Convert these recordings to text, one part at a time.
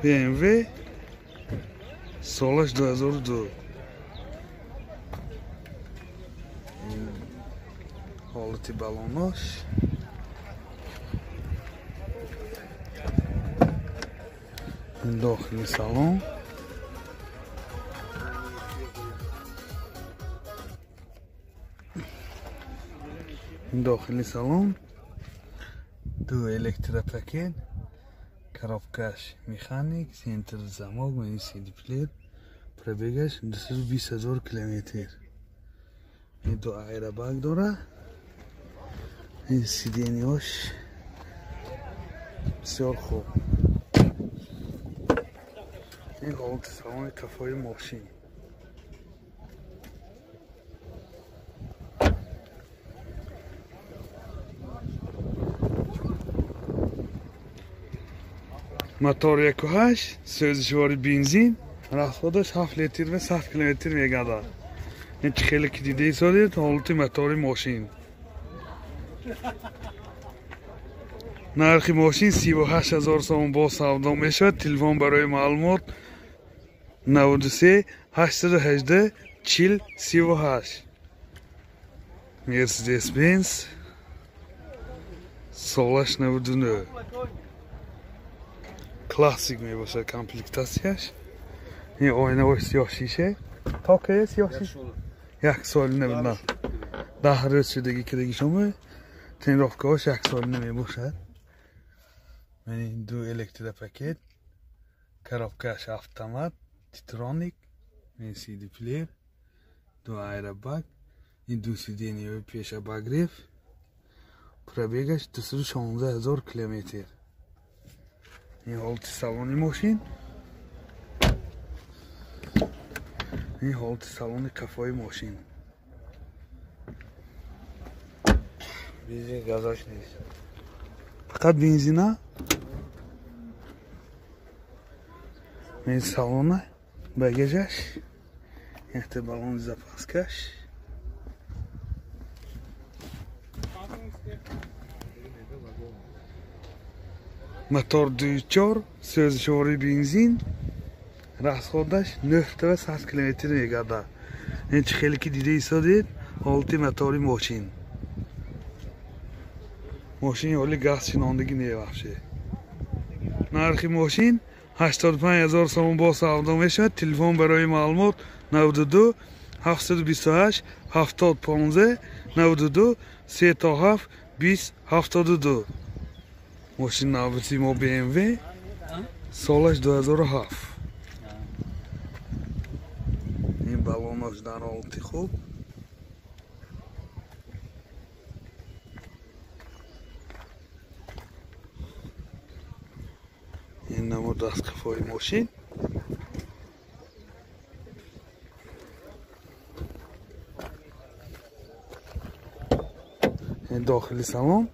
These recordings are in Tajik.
BMW солаш 2002. Ҳолати балонош. Дохили салон. Дохили салон ду электропакет, коробкаш механик, центр замок, CD плеер, пробегаш 220 000 километр. Ин ду аэробаг дора. Ин сиденьяш бисёр хуб. Ин ҳолати салони кафои мошин. Мотор 1.8, сӯзишвори бензин, расходаш 7 литр ва 100 километр мегардад. Ин чӣ хеле ки дида истодед, ҳолати мотори мошин. Нархи мошин 38 000 сомон бо савдо мешавад. Телефон барои маълумот 93 818 40 38. Mercedes-Benz солаш 99. Классик мебошад комплектатсияш. Ин оинаҳои сиёҳ шиша. То кае сиёҳ шиша? Як сол намедонам. 10 рӯз шудагӣ кардагӣ шумо. Тенировкаҳош як сол намебошад. Ин ду электропакет, коробкаш автомат, титроник, ин CD плеер, ду аэробаг, ин ду сиденьяҳои пеш обогрев, пробегаш 216 000 километр. Ин ҳолати салони мошин. Ин ҳолати салони кафои мошин. Бензин газаш нест. Фақат бензина? Ин салона, багажаш, якта балони запаскаш. Мотор 2.4, сӯзишвори бензин, расходаш 9 та 100 километр мегардад. Ин чӣ хеле ки дида истодед, ҳолати мотори мошин. Мошин ҳоли газ шинондагӣ мебахшед. Нархи мошин 85 000 сомон бо савдо мешавад. Телефон барои маълумот 92 728 70 15, 92 37 20 72. Мошин навбати мо BMW, солаш 2007. Ин балонош дар ҳолати хуб. Ин намуд аз қафои мошин. Ин дохили салон.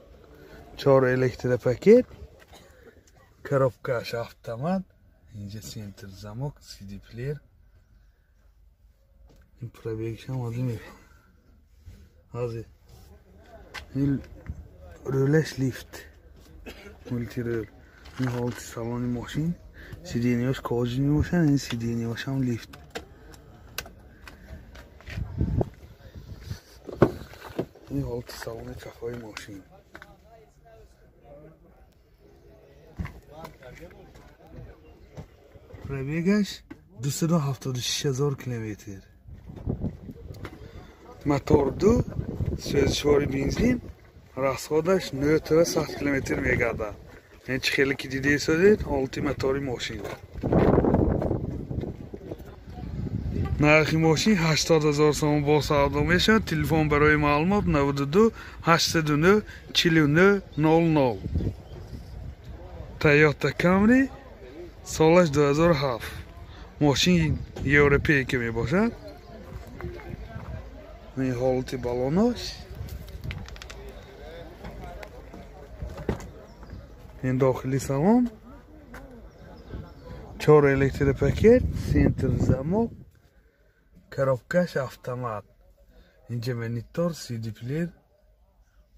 4 электропакет, коробкаш автомат, инҷа центр замок, CD плеер. Ин пробегшам ҳозир мефаҳмам. Ҳозир. Ин рулаш лифт, мултирул. Ин ҳолати салони мошин, сиденьяш кожи мебошад, ин сиденьяшам лифт. Ин ҳолати салони кафои мошин. Пробегаш 276 000 километр. Мотор 2, сӯзишвори бензин, расходаш 9 та 100 километр мегардад. Ин чӣ хеле ки дида истодед, ҳолати мотори мошин. Нархи мошин 80 000 сомон бо савдо мешавад. Телефон барои маълумот 92 809 49 00. Toyota Camry солаш 2007. Мошин европейка мебошад. Ин ҳолати балонош. Ин дохили салон. 4 электропакет, центр замок, коробкаш автомат. Инҷа монитор, CD плеер,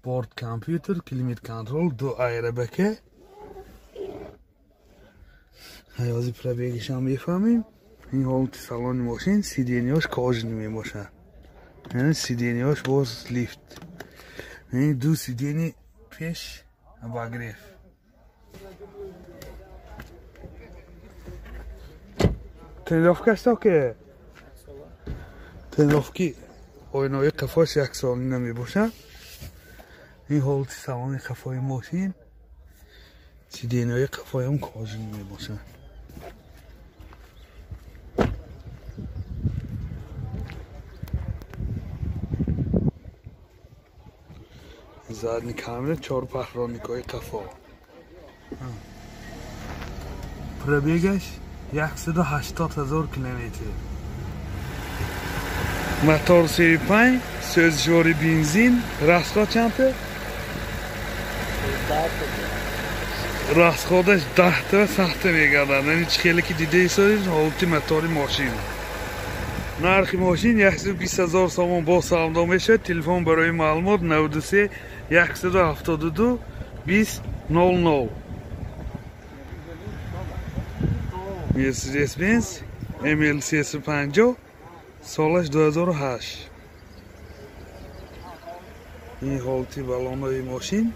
борт компютер, климат контрол, ду аэробака. Ҳаёзи пробегишам мефаҳмем. Ин ҳолати салони мошин, сиденьяш кожаный мебошад. Яъне сиденьяш боз лифт. Ин ду сиденьи пеш обогрев. Тонировкаш то ке? Тонировки оинаҳои қафош як солина мебошад. Ин ҳолати салони қафои мошин, сиденьяҳои қафоям кожаный мебошад. Задний камера, чор паҳроникҳои қафо. Пробегаш 180 000 километр. Мотор 35, сӯзишвори бензин, расход чанд? Расходаш 10 та сахта мегардад. Яъне чӣ хеле ки дида истодед ҳолати мотори мошин. Нархи мошин 120 000 сомон бо савдо мешавад. Телефон барои маълумот 93 172 20 00. Mercedes-Benz ML 350 солаш 2008. Ин ҳолати балонои мошин.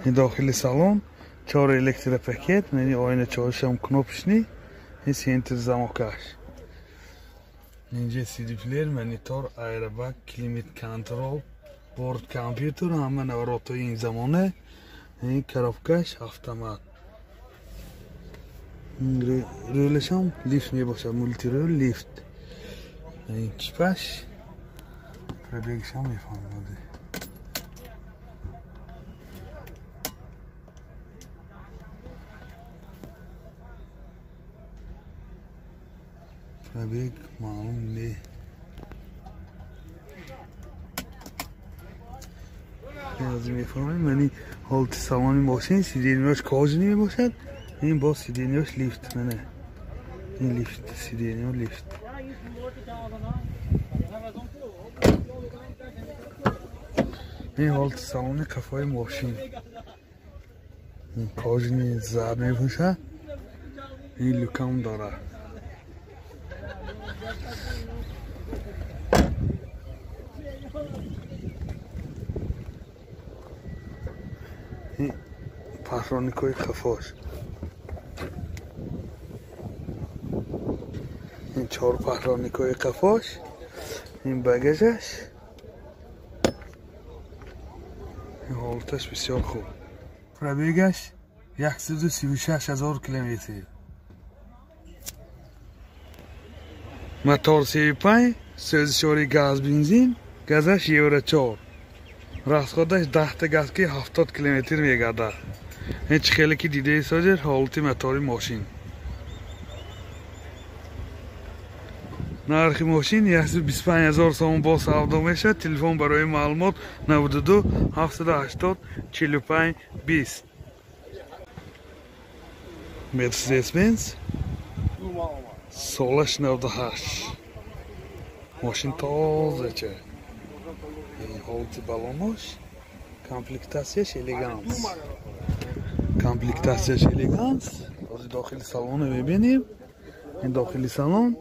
Ин дохили салон чор электропакет, яъне оина чоршам кнопочный, ин центр замокаш. Инҷа CD плеер, монитор, аэробак, климат контрол, борт компютер, ҳама наворотҳои ин замона. Ин коробкаш автомат. Рулашам лифт мебошад, мултирул лифт. Ин чипаш пробегшам мефаҳмад. Пробег маълум не. Аз мефаҳмем, яъне ҳолати салони мошин, сиденьяш кожаный мебошад. Ин боз сиденьяш лифт, мана. Ин лифт, сиденья лифт. Ин ҳолати салони қафои мошин. Ин кожаный зард мебошад. Ин люкам дорад. Паҳроникҳои қафош. Ин чор паҳроникҳои қафош. Ин багажаш. Ин ҳолаташ бисёр хуб. Пробегаш 136 000 километр. Мотор 35, сӯзишвори газ бензин, газаш Евро 4. Расходаш 10 та газ ки 70 километр мегардад. Ин чӣ хеле ки дида истодед ҳолати мотори мошин. Нархи мошин 125 000 сомон бо савдо мешавад. Телефон барои маълумот 92 780 45 20. Mercedes-Benz солаш 98. Мошин тозача. Ин ҳолати балонош, комплектатсияш элеганс. Комплектатсияш элеганс. Ҳозир дохили салонро мебинем. Ин дохили салон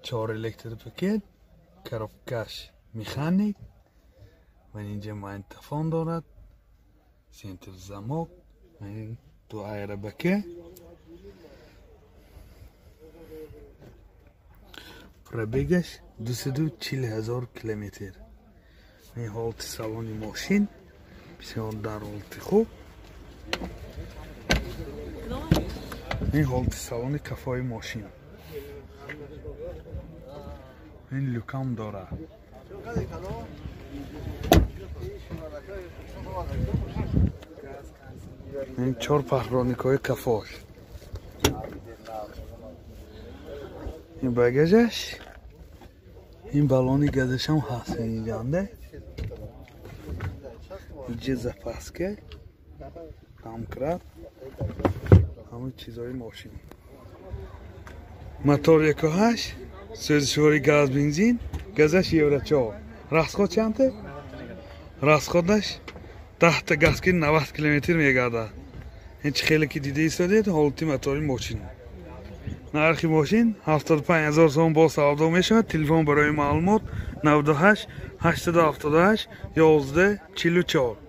чор электропакет, коробкаш механик, ва инҷа магнитофон дорад, центр замок, ин ду аэробаке. Пробегаш 240 000 километр. Ин ҳолати салони мошин бисёр дар ҳолати хуб. Ин ҳолати салони қафои мошин. Ин люкам дорад. Ин чор паҳроникҳои қафош. Ин багажаш. Ин балони газашам ҳаст инҷанда. Инҷа запаска, домкрат, ҳама чизҳои мошин. Мотор 1.8, сӯзишвори газ бензин, газаш Евро 4. Расход чанд? Расходаш 10 та газ ки 90 километр мегардад. Ин чӣ хеле ки дида истодед, ҳолати мотори мошин. Нархи мошин 75 000 сом, боз савдо мешавад. Телефон барои маълумот: 98 878 11 44.